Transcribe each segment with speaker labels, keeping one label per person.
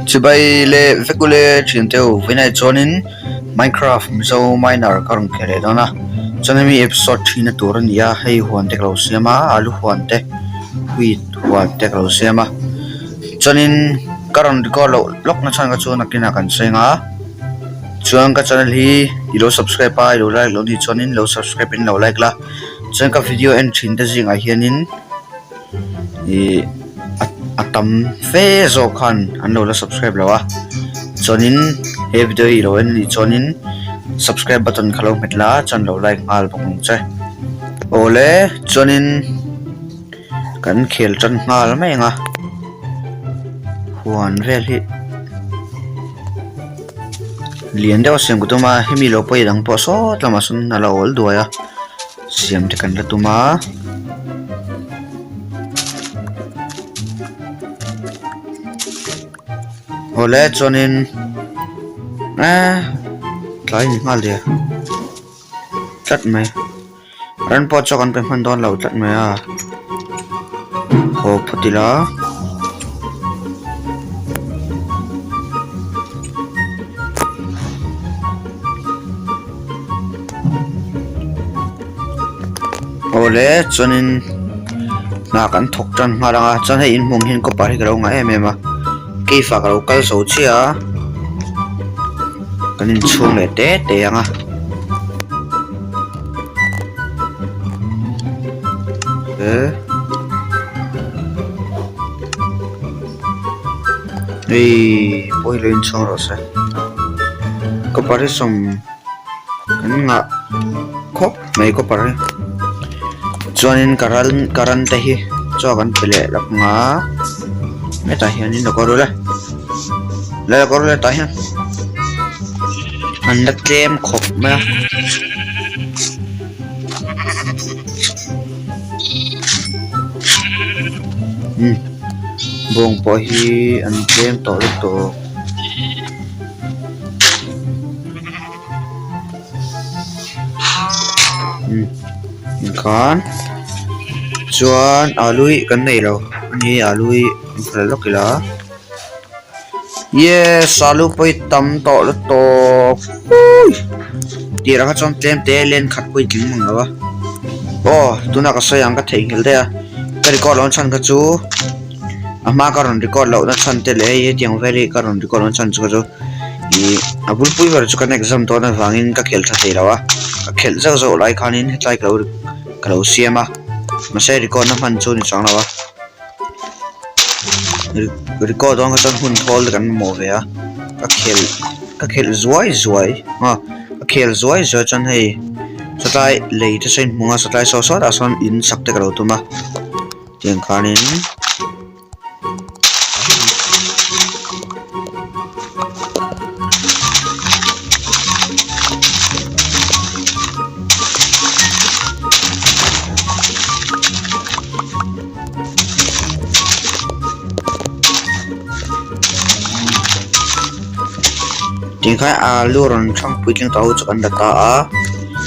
Speaker 1: Chibai leh vek ule thian te u vawiinah chuanin minecraft mizo miner ka rawn khel leh dawn a chuan hemi episode thina tur a ni a hei huan te ka lo siam a alu huan te wheat huan te ka lo siam a chuanin ka rawn record loh lawk na chhan kha chu nakinah kan seng a chuan ka channel hi i lo subscribe a i lo like loh ni chuanin lo subscribe in lo like la chuan ka video en thin te zingah hianin Ihh a tam fe zawk khan an lo la subscribe lo a chuanin he video hi ilo en anih chuanin subscribe button kha lo hmet la chuan lo like nghal bawk ang che awle chuanin kan khel tan nghal mai ang a huan vel hi lian deuh a siam ka tum a hemi lo pawh hi dang pawh sawt lamah sawn a lo awl duai a. Siam te kan la tum a. Awle chuanin eh tlai ni nghal der tlat mai ran pawh chu kan pe hman dawn lo tlat mai a haw phawt ila. Awle chuanin hna kan thawk tan nghal ang a chuan hei inhmung hian copper hi ka lo ngah em em a cave ah ka lo kal zo chiah a kan inchhung leh te te ang a. Hei pawh hi lo inchhung rawh se copper hi sawm kan ngah khawp mai copper hi chuanin current current te hi chaw kan pe leh lawk ang a hetah hianin lo kawr ula lo kawr ula tah hian an la tlem khawp mai a. Bawng pawh hi an tlem tawh lutuk. Khan chuan alu hi kan nei lo a ni alu hi an phal lawk ila yes alu pawh hi tam tawh lutuk tirah kha chuan tlem te len khat pawh hi tling mang lo a aw tunah ka sawi ang ka theihnghilh daih a ka record loh na chhan kha chu a hma ka rawn record loh na chhan te leh hei hetiang vel hi ka rawn record loh na chhan chu kha chu ih a bulpui ber chu kan exam dawn avangin ka khelh tha thei lo a ka khelh zauh zauh lai khanin hetlai ka lo ka lo siam a mahse record na hman chu a ni chuang lo a record dawn kha chuan hun thawl te kan mamawh ve a ka khelh ka khelh zuai zuai a ka khel zuai zuai chuan hei sawtlai lei te saw in hmung a sawtlai saw sawtah sawn in sak te ka lo tum a tiang khanin. Tingkhan alu rawn thlang puitling tawh ho chu kan la ta a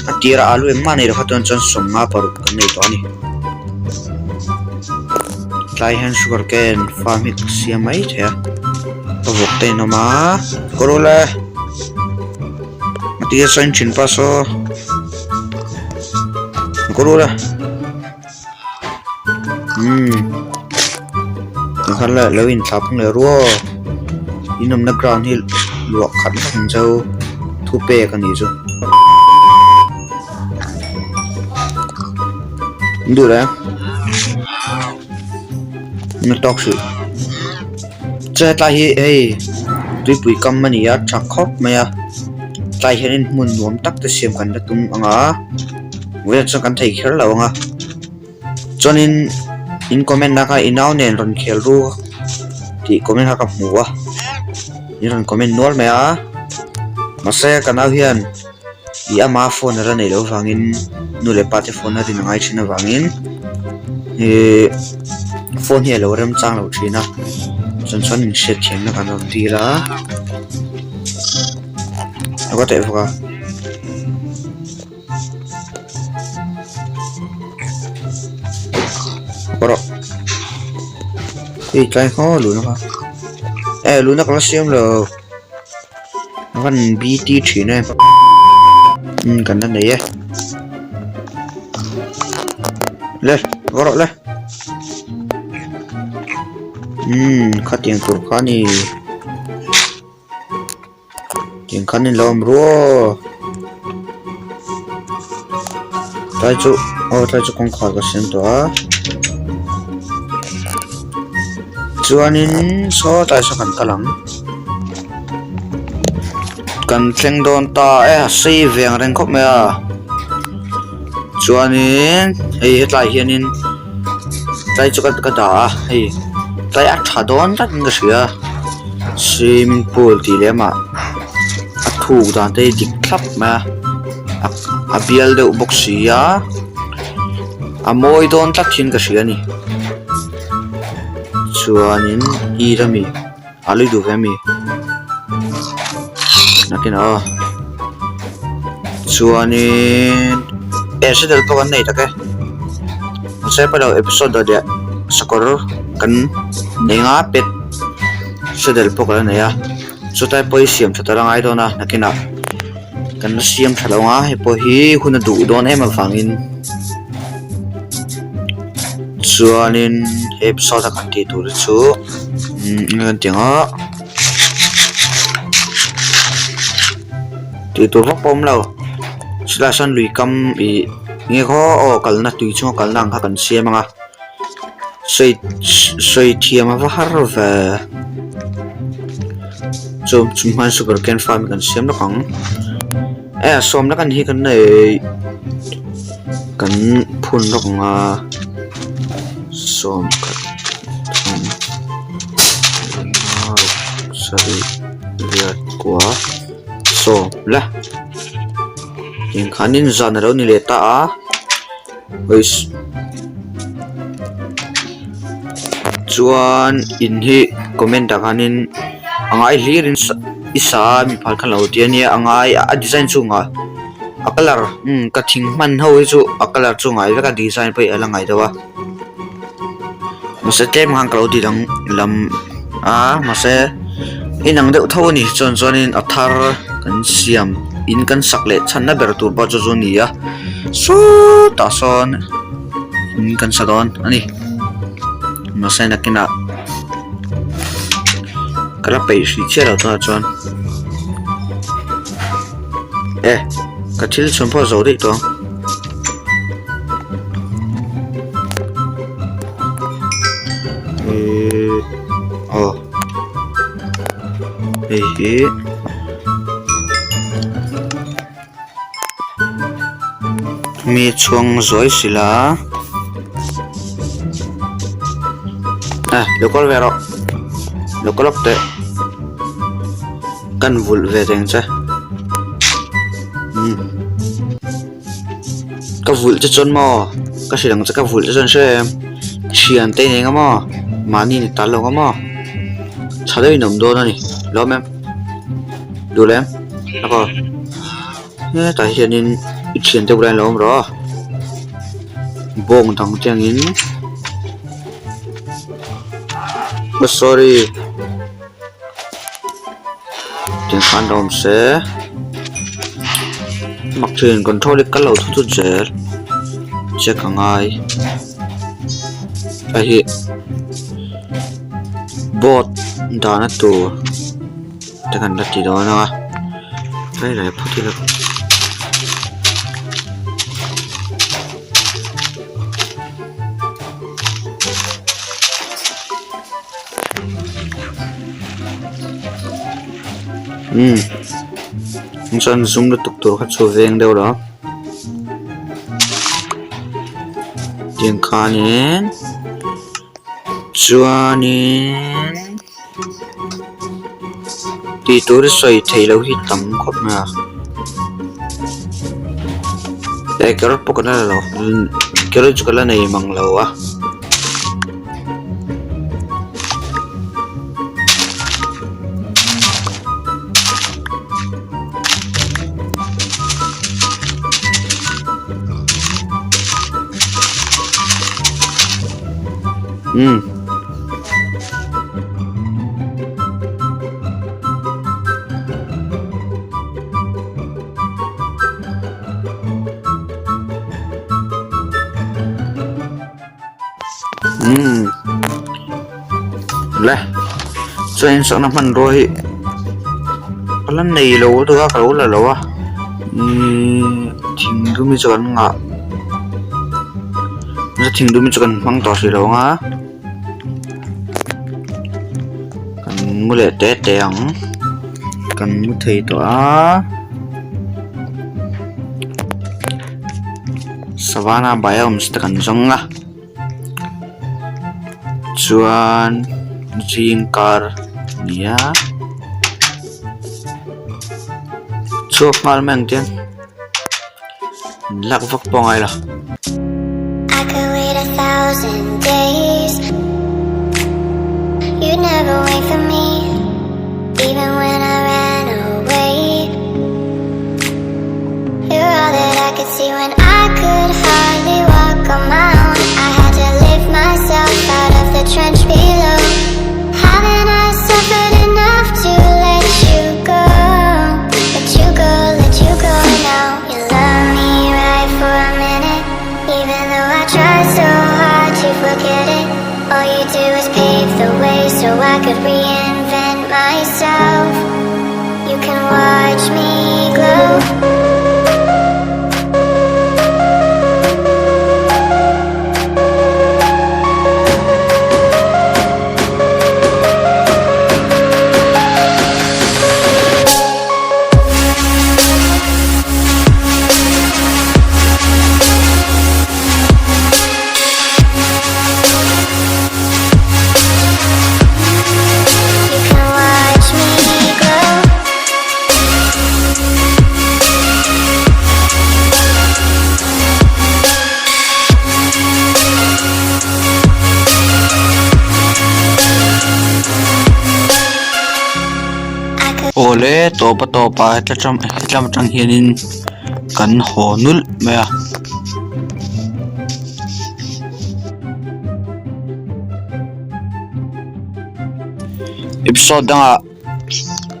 Speaker 1: a tirah alu engmah nei lo kha chuan chuan 56 kan nei tawh a ni tlai hian sugar cane farm hi ka siam mai thei a ka vawk te in awm a kawr ule a tia saw in thin pa saw kawr ule. Umm tikhan lah lo in thlah phung leh ruau in awmna ground hi luah khat vek ang cheu thu pek a nih chu in duh leh na tawk hrih che tlai hi hei tuipui kam a ni a tha khawp mai a tlai hianin hmun nuam tak te siam kan la tum ang a. Vawiin chuan kan thei kher lo ang a chuanin in comment na kha i nau nen rawn khel ru tih comment kha ka hmu a in rawn comment nual mai a mahse ka nau hian i ama phone a la neih loh avangin nu leh pa te phone a rin a ngai thin avangin ihh phone hi a lo remchang lo thin a chuan chuan in hriatthiamna kan rawn dil a a va teh bawk a. Rawh hei tlai haw luh na kha Eh luna ka la siam lo a van bt thin e umm kan la nei e le va rawh le umm khatiang tur kha a ni. Tiang khan in lo awm ru aw tlai chu aw tlai chu kawngkhar ka siam tawh a chuanin sawtlai saw kan kal ang kan thleng dawn ta e a sei ve ang reng khawp mai a chuanin hei hetlai hianin tlai chu ka dah a hei tlai a tha dawn tlat in ka hria. Swimming pool tih lem ah a thuk dan te hi dik thlap mai a a bial deuh bawk si a a mawi dawn tlat hian ka hria a ni chuanin it ami a lui duh ve ami nakinah aw chuanin eh hre tel pawh kan nei tak e mahse pawh lo episode dawt leh sakawr kan nei nga pet. Saddle pawh ka la nei a chutlai pawh hi siam that a la ngai dawn a nakinah kan la siam tha lo ang a hei pawh hi hun a duh dawn em avangin chuanin he episode a kan tih tur te chu umm eng kan ti ang a tih tur vak pawh a awm lo chulaiah sawn lui kam ih enge khaw aw kalna tui chhunga kalna ang kha kan siam ang a. Sawi sawi thiam a va har ve chu chung hman sugar cane farm hi kan siam lawk ang e a sawm lek a ni hi kan nei kan phun lawk ang a sawm khat thum panga ruk sarih riat kua sawm la tiang khanin zan a lo ni leh ta a. Chuan in hi comment ah khanin a ngai hlir in i sa a mi phal khan lo ti ania a ngai a design chu ngah a colour umm ka thing hman ho hi chu a colour chu ngai vek a design pawh hi a la ngai deuh a mahse tlem khan ka lo ti dang lam a mahse inang deuh tho a ni chuan chuanin a thar kan siam in kan sak leh chhanna ber tur pawh chu chu a ni a. Sawtah sawn in kan sa dawn a ni mahse nakinah ka la peih hrih chiah lo tunah chuan e ka thil chhun pawh a zo daih tawh ang. Ihh aw hei hi. Mi chhuang zuai si la eh lo kal ve rawh lo kal lawk teh kan vulh ve reng che umm ka vulh che chuan maw ka hrilh ang che ka vulh che chuan hre em thian te i nei nga maw mahni ni tal lo nga maw tha deuhin a awm dawn a ni lawm em. Duh lem a hetah hianin i thian te bulah hian lo awm rawh bawng dang te angin oh sorry tiang khan lo awm se mak thin control hi kal lo thut thut zel check a ngai hei hi boat dahna tur. Te kan la ti dawn a tlai lai phawt ila umm chuan zum lutuk tur kha chu veng deuh lo tiang khanin chuanin. Tih tur i sawi theih loh hi tam khawp mai a eh carrot pawh kan la la lo carrot chu ka la nei mang lo a. Umm. Umm le chuan in sakna hmanrua hi ka la nei lo lutuk a ka lo la lo a umm thing dum hi chu kan ngah thing dum hi chu kan hmang tawh hrih lo ang a. Kan mu leh te te ang kan mu thei tawh a savannah biomes te kan zawng a chuan zing kar a ni a chhuak nghal mai ang tiang. Lak vak pawh a ngai lo.
Speaker 2: I could wait a thousand days. You'd never wait for me, even when I ran away. You're all that I could see when I could hardly walk on my own. I had to lift myself out of the trench below. Haven't I suffered enough to let you go? Let you go, let you go now. You love me right for a minute, even though I try so hard to forget it. All you do is pave the way so I could reinvent myself. You can watch me glow. You can watch me glow.
Speaker 1: Awle tawp a tawp ah hetla hetlam atang hianin kan haw nulh mai a. Episode dangah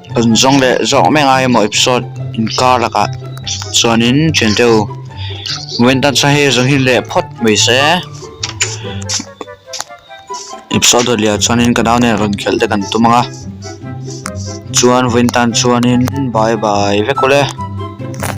Speaker 1: Kan zawng leh zawk mai ngai emaw episode inkar lakah chuanin thiante u vawiin tan chuan hei zawng hi leh phawt mai se episode dawt leh ah chuanin ka nau nen rawn khelh te kan tum ang a chuan vawiin tan chuanin bye bye vek ule.